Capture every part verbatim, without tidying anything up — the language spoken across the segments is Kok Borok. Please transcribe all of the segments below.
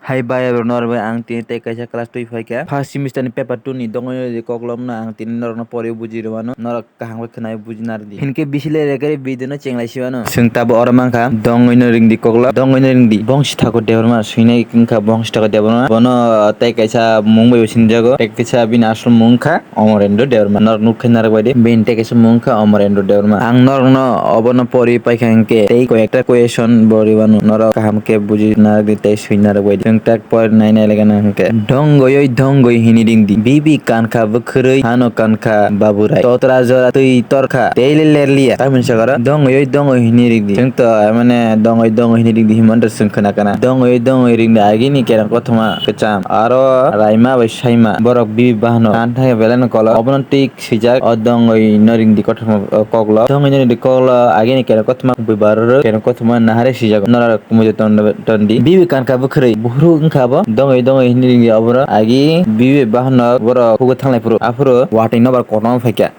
Hai bai rok norok bai ang tini tei kaisa class twi phaikha. First semester ni paper two ni dongwi rwdi koklopno ang tini norokno pori buji rwmano. Norok kaham khe khwnai buji narwdi. Hinkhe bisi le rekhe video no chenglai sibano. Chwng tabo oro mankha dongwi no ringdi koklop. Dongwi no ringdi. Bongsi Thakur Debbarma swinai wngkha Bongsi Thakur Debbarma. Bono tei kaisa mung bai bo sinjago. Tei kaisa bini asol mung wngkha Omorendra Debbarma. Norok nuk khe narwk bai di. Bini tei kaisa mung wngkha Omorendra Debbarma. Ang norokno obono pori paikha hinkhe tei koi ekta question bo rwmano. Norok kaham khe buji narwk di tei swi narwk bai di. Chwng tak pori nai nai lagana hinkhe. Dongoi oi dongoi hini ringdi. Bibi kankha bwkhwrwi hano kankha baburai. Totra jora twi torkha. Tei le lerliya. Tamoni sakaro dongoi oi dongoi hini ringdi. Chwng to mane dongoi dongoi hini ringdi himanta chwng khwna kana. Dongoi oi dongoi ringdi agini kerang kothoma kwcham. Aro raima bai saima. Borok bibi bahano. Kan thangya belai no kolok. Obono twi swijak o dongoi no ringdi kothoma, o koklo. Dongoi no ringdi koklo agini kerang kothoma bui baroro kerang kothoma nahare swijak. Norok muitu ton, tondi. Bibi kankha bwkhwrwi buhruk wngkha bo. Dongoi dongoi hini ringdi oboro. Agi bibi bahano borok hugo thanglai phuru. Aphuru watwi nobar kotorma phaikha.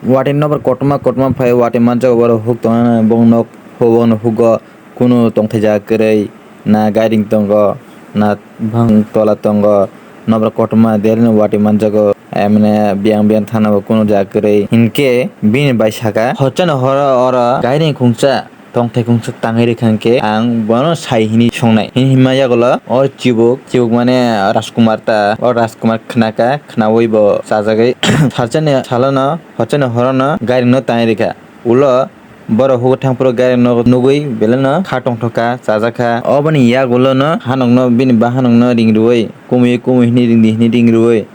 Watwi nobar kotorma kotorma phai watwi manjago borok huk tongna bongno huk bongno hugo. Kunu tongthai jaga kwrwi, na gairing tongo, na bwkhang tola tongo, nobra kotorma derino watwi manjago, emne biyang biyang thana bo kunu jaga kwrwi. Hinkhe bini bai saka, "Hochano horo oro gairing khungsa, tongthai khungsa tangwi rwkha hinkhe ang bono sai," hini songnai. Hini himma yagulo o chibuk, chibuk mane Rajkumar ta, o Rajkumar khnaka, khnaui bo chajagwi salsani salono, hochano horono gairingno tangwi rwkha. Ulo borok hugo thangphuru gari nok nugwi belai no kha tongthok kha, chajak kha. Oboni yagulo no hanok no bini bahanok no ring rwui, kumui kumui hini ring di hini ring rwui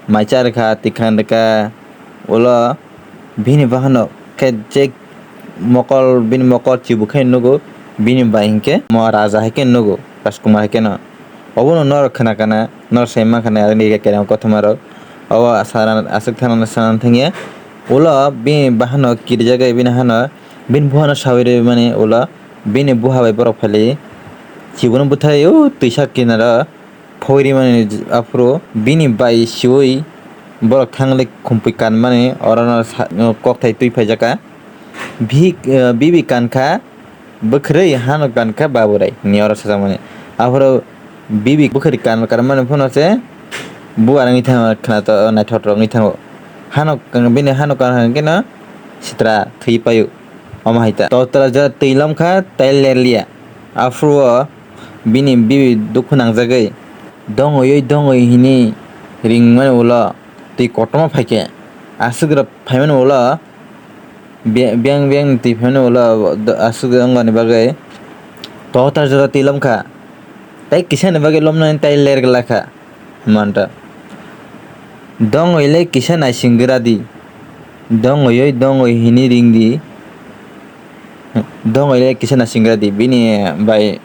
mai cha rwkha, tikhan rwkha. Ulo bini bahanok khe je mokol, bini mokol chibuk khe nugo, bini bai hinkhe mo raja hai khe nugo, Rajkumar hai khe no. Obono norok khna kana, norok sai mankha na, ani kereng kothoma rok. Obo aswk thana sana thangya. Ulo bini bahano kirijagwi bini hano, bini buhano sawi rwmani ulo, bini buha bai borok phailai. Chibuno bwthai o twisa kinaro phoi rwmani aphuru bini bai siwi borok thanglai khumpui kanmani orono kokthai twi phaijakha. Bhi-, eh, bibi kankha bwkhwrwi hano kankha baburai hini oro sajakmani. Aphuru bibi bwkhwrwi kan-, kanmani phano se buarangwi thango khwnato naithotok wngwi thango. Hano kan-, bini hano kankha hwnkhe no sitra thwi paio omo hai ta. Totra jora twi lomkha tai lerliya. Aphuru o bini bibi dukhu nangjagwi dongwi dongwi hini ringmani ulo twi kotorma phaikhe aswk rok phaimani ulo Biyang biyang ni twi phano ulo aswk wngmani bagwi totar jora twi lomkha. Tei kisa ni bagwi lomnani tei ler glakha hwnmanta. Dongwi le kisa naising gra di. Dongwi oi dongwi hini ring di. Dongwi le kisa naising gra di. Bini bai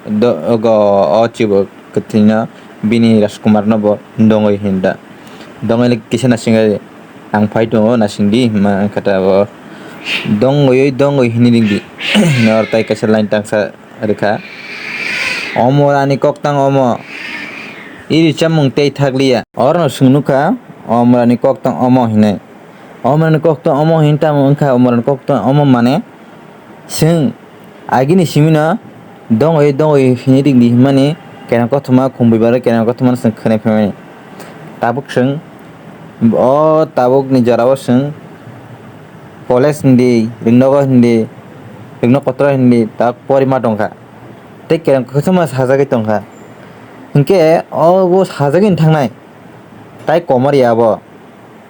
ogo o chibuk. Kwthwino bini Rajkumar no bo dongwi hinda. Dongwi le kisa naisingwi ang phai tongo naisingdi hwnma khe ta bo dongwi dongwi hini ringdi. Nor tai kaisa line tangsa rwkha. Omo rani koktang omo. Iri chamung tei thakliya. Orono swng nukha omo rani koktang omo hinwi. Omo rani koktang omo hin tamo wngkha omo rani koktang omo mane swng. Agini simino dongwi dongwi hini ringdi hwnmani kereng kothoma khum bui bai kereng kothoma no chwng khwnai phaimani. Tabuk chwng o tabukni jorao chwng college hindi, ringnogo hindi, ringno kotoro hindi tak porima tongkha. Tei kereng kothoma sajagwi tongkha. Hinkhe obo sajagwi thangnai tai komor ya bo.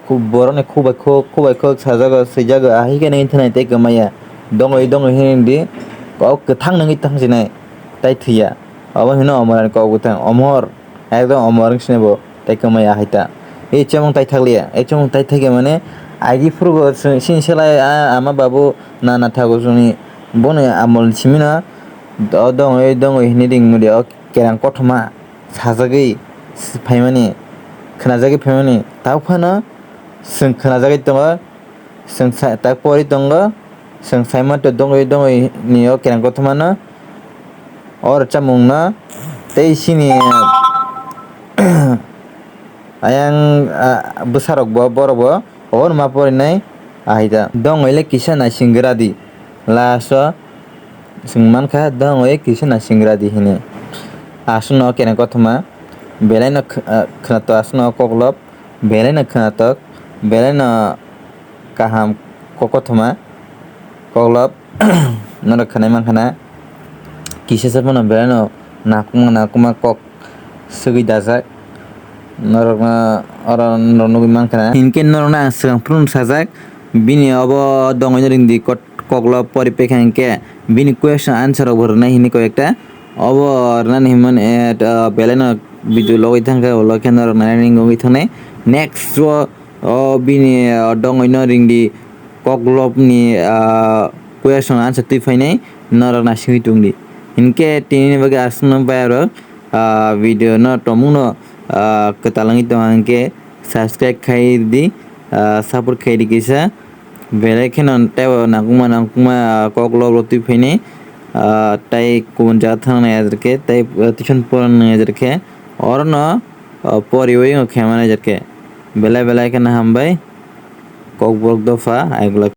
Borokni khuk bai khuk, khuk bai khuk sajago, swijago, ahai khe nini thwnai tei kwmaya. Dongwi dongwi hini di kok kwthang nungwi thangsinai tei thwiya. Obo hino omorani kok bwthang, omor, ekdom omor wng sinai bo tei kwmaya ahai ta. E chamung tai thakliya, e chamung tai thakya mane agi phurugo chwng sini selai a ama babu nana thago chwngni boni amolni simino o dongwi dongwi hini ring mudia o kerang kothoma. Sajagwi phaimani, khwnajagwi phaimani, tabuk phano chwng khwnajagwi tongo, chwng sa-, tak pori tongo, chwng saimanta dongwi dongwi ni o kereng kothomano, o rwchapmungno tei chini ayang, ah, bwsarokbo, borokbo. Obono ma porinai ahai ta. Dongwi le kisa naising gra di. Last o chwng mankha dongwi kisa naising gra di hinwi. Aswkno o kereng kothoma Belai no khwnatok aswkno koklop, belai no khwnatok, belai no kaham kokothoma koklop norok khwnai mankha na. Kisa se phano belai no nakuma nakuma kok swgwi dajak norok no oro norok nugwi mankha na. Hinkhe norok no ang swkang phuru sajak bini obo dongwi no ringdi koklop pori pekha hinkhe bini question answer rok bo rwnai hinwi koi ekta. Obo rwnani hinmani belai no video logwi thangkhe ulo khe norok nainani wngwi thangnai. Next o o bini dongwi no ringdi koklopni question answer twi phainai norok naisingwi tongdi. Hinkhe tinini bagwi aswkno bayarok video no tomungno kwtal wngwi tongkha hinkhe subscribe khai di support khai di kisa. Belai kheno teibo nangkukma nangkukma koklop rw twi phainai. Tai kubun jaga thang nai ajar khe tei tuition pora nai ajar khe orono poriwi khe manai ajar khe. Belai belai kheno hambai kokborok dopha aigwlak.